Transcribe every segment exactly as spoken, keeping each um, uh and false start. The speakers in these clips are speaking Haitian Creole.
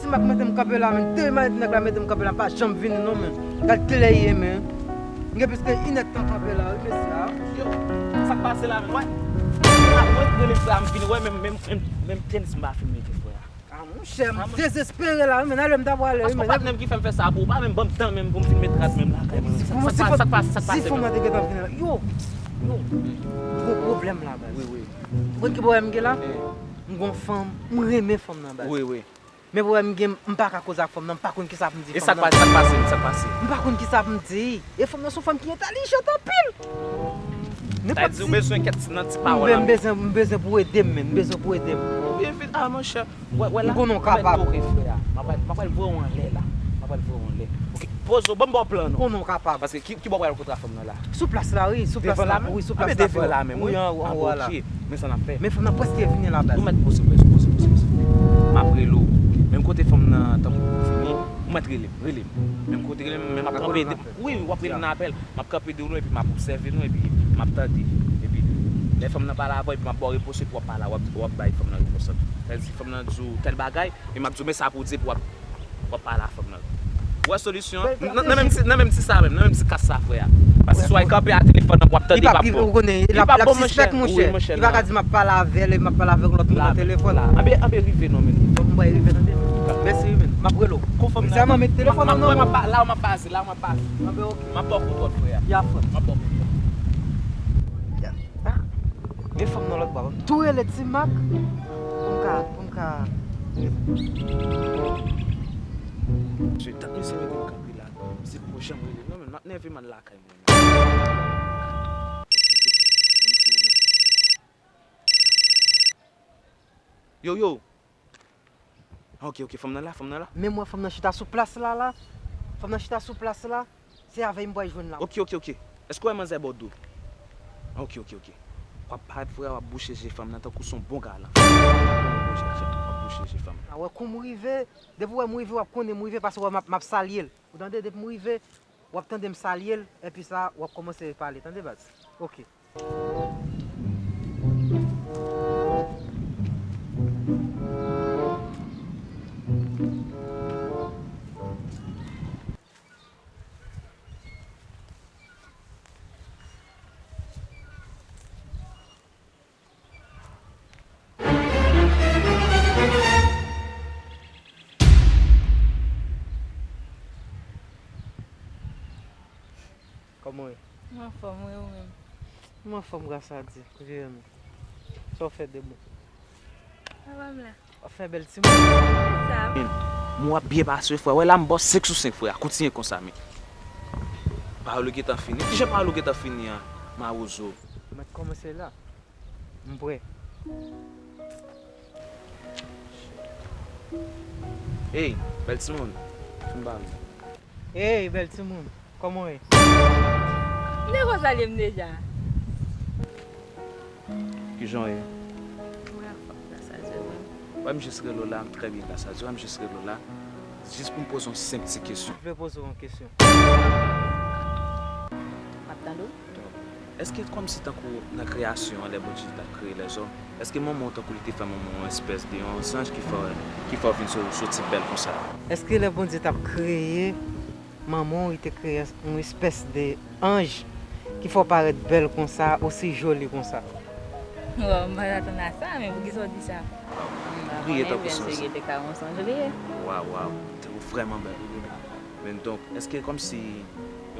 Mak mete m kanpe la, men. Te mete nèg la mete m kanpe la, pa janm vini non, men. Gad kilè ye, men. M gen plis ke inèdtan kanpe la, wi, mesye a. Yo, sa k pase la, men? Wè. Mwen, mwen, mwen, frè a, m vini, wè, menm, menm, menm, menm tenis m pa fin mete, frè a. Ah, monchè, m dezespere la, wi, men. Ale, m ta pwale, wi, men. Paske patnè m ki fè m fè sa pou ou, pa menm ban m tan menm pou m fin met rad menm lakay mwen. Sa k pase, sa k pase, sa k pase, menm? Si fanm nan te gentan vini la. Yo, yo, m gon pwoblèm la, baz. Wi, wi. Ou konn ki pwoblèm m gen la? M gon fanm, m renmen fanm nan, baz. Wi, wi. Men pwoblèm m gen, m pa ka koze ak fanm nan, m pa konn kisa pou m di fanm nan. E sa k pase, sa k pase, sa k pase? M pa konn kisa pou m di. E fanm nan se yon fanm ki entèlijan anpil. Sa vle di ou bezwen kèk ti, nan ti pawòl la. M bezwen, m bezwen pou ede m, men. M bezwen pou ede m. Ou byen fèt, ah, monchè. Wè, wè la. M konnen w kapab. Mwen tou, frè a. M ap, m ap voye w anlè la. M ap voye w anlè. Ok, poze w, ban m ba w plan, non. M konnen w kapab. Paske ki, ki bò w pral kontre ak fanm nan la? Sou plas la, wi, sou plas la. Devan la menm? Wi, sou plas la. Devan la menm, wi, an, an, an, la. Ok, men sa n ap fè. Men fanm nan prèske vini la, baz. Ou mèt poze, poze, poze, poze. M ap rele w. Menm kote fanm nan tankou vini, ou mèt rele m, rele m. Menm kote rele m, men m ap kanpe. Wi, wi, w ap rele m nan apèl. M ap kanpe de nou, epi m ap obsève nou, epi m ap tande. Epi, lè fanm nan pale avè w, epi m ap ba w repons, epi w ap pale, w ap, w ap bay fanm nan repons lan. Sa vle di, fanm nan di w tèl bagay, e m ap di w, men sa pou w di, epi w ap, w ap pale a fanm nan. Ou wè solisyon an? Nan, nan menm ti, nan menm ti sa menm, nan menm ti kas sa, frè a. Paske si w al kanpe a telefòn nan, w ap tande, li p ap bon. Ou konnen, li p ap bon, monchè. Wi, monchè, li pa ka di m ap pale avè l, e m ap pale avèk lòt moun nan telefòn. Anben, anben rive non, men. Fòk m bay rive, tande. Mèsi, wi, men. M ap rele w. Kou fanm nan. Sèlman met telefòn nan nan men w. La, w m ap pase, la, w m ap pase. Anben, ok. M ap ba w kou kòd, frè a. Ya, frè. M ap ba w kou kòd. Ya. Ah. Gen fanm nan lòt bò. Tou rele Ti Mak. Pou m ka, pou m ka. Mesye, dat misye mete m kanpe la. Se pou janm rele. Non, men, m ap nève m al lakay mwen. Yo, yo. Ah, ok, ok, fanm nan la, fanm nan la. Men m wè fanm nan chita sou plas la, la. Fanm nan chita sou plas la. Se avè l m pral jwenn la. Ok, ok, ok. Èske w wè manzè bò do? Ah, ok, ok, ok. W ap parèt, frè, w ap bouche je fanm nan tankou se yon bon galan. W ap bouche je fanm nan. A wè kou m rive, depi w wè m rive, w ap konnen m rive, paske w wè m ap, m ap salye l. Ou tande, depi m rive, w ap tande m salye l, epi sa, w ap kòmanse pale, tande, baz. Ok. Kòman w ye? M anfòm, wi, ou menm? M anfòm, gras a Dye. Kote w ye menm? Sa w fè de bon? Sa va m la. W ap fè bèl timoun. Sa. Men, men w ap byen pase, frè. Wè la, m ba w senk sou senk, frè. Kontinye konsa, men. Pawòl ou gentan fini. Kijan pawòl ou gentan fini an, mawozo? Mèt kòmanse la. M prè. Ey, bèl timoun. Fin ba m. Ey, bèl timoun. Kòman w ye? M te konn salye m deja. Kijan w ye? Mwen anfòm, gras a Dye, ou menm? Wè, m jis rele w la, m trè byen, gras a Dye. Wè, m jis rele w la. Jis pou m poze w yon senp ti kesyon. M vle poze w yon kesyon. M ap tande w. Èske kòmsi tankou nan kreyasyon an, lè Bondye t ap kreye lèzòm, èske manman w tankou li te fè manman w yon espès de yon zanj ki fè, ki fè w vin so-, soti bèl konsa? Èske lè Bondye t ap kreye manman w, li te kreye yon espès de anj ki fè w parèt bèl konsa, osi joli konsa? Waw, m pa t atann a sa, men poukisa w di sa? M pa konnen, byen si li te ka yon zanj li ye. Waw, waw, ou vrèman bèl. Men donk, èske kòmsi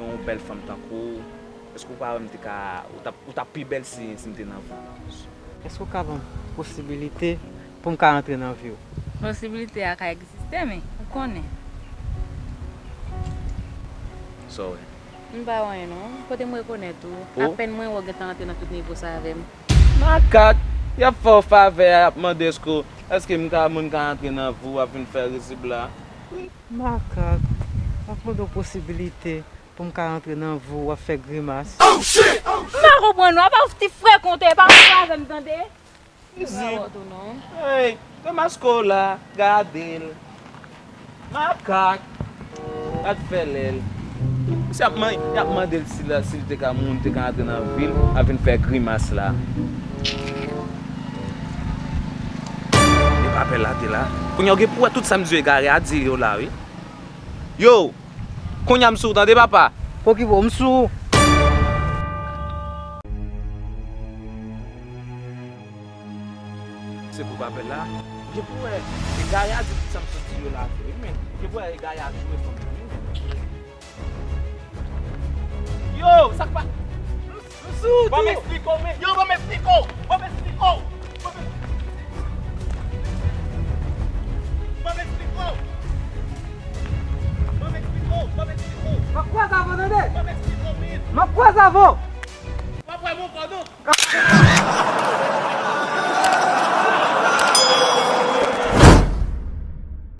yon bèl fanm tankou w, èske w pa wè m te ka, ou t ap, ou t ap pi bèl si, si m te nan vi w? Èske w ka ban m posibilite pou m ka rantre nan vi w? Posibilite a ka egziste, men ou konnen. Sa w wè? M pa wè anyen non. Kote m rekonèt ou? Apèn mwen wè w gentan rantre nan tout nivo sa avè m. Makak! Y ap fè w favè a, y ap mande èske, èske m ka, moun ka rantre nan vi w, w ap vin fè rizib la. Makak, w ap mande yon posibilite pou m ka rantre nan vi w, w ap fè grimas. M pa konprann ou, apa w ti frekonte, pa konprann avè m, tande? Rizib. Ey, grimas kou la, gade l. Makak, gad fè lè l. Misye ap man-, y ap mande l si la, si l te ka, moun te ka rantre nan vi l, ap vin fè grimas la. Epa Apèl la te la. Kounye a w gen pou wè tout sa m di yo egare a di yo la, wi. Yo! Kounye a m sou w, tande, papa. Pokipo, m sou ou. Se pou apèl la. Gen pou wè egare a di tout sa m sot di yo la vre, wi, men. Gen pou wè egare a joure fanm nan, wi, men. Yo, sa k pa. Ban m eksplike w, men. Yo, ban m eksplike w. Ban m eksplike w. Ban m ban m eksplike w. Ban m eksplike w. Ban m eksplike w. M ap kwaze avè w, tande. Ban m eksplike w, men. M ap kwaze avè w. W ap wè m ankò, non.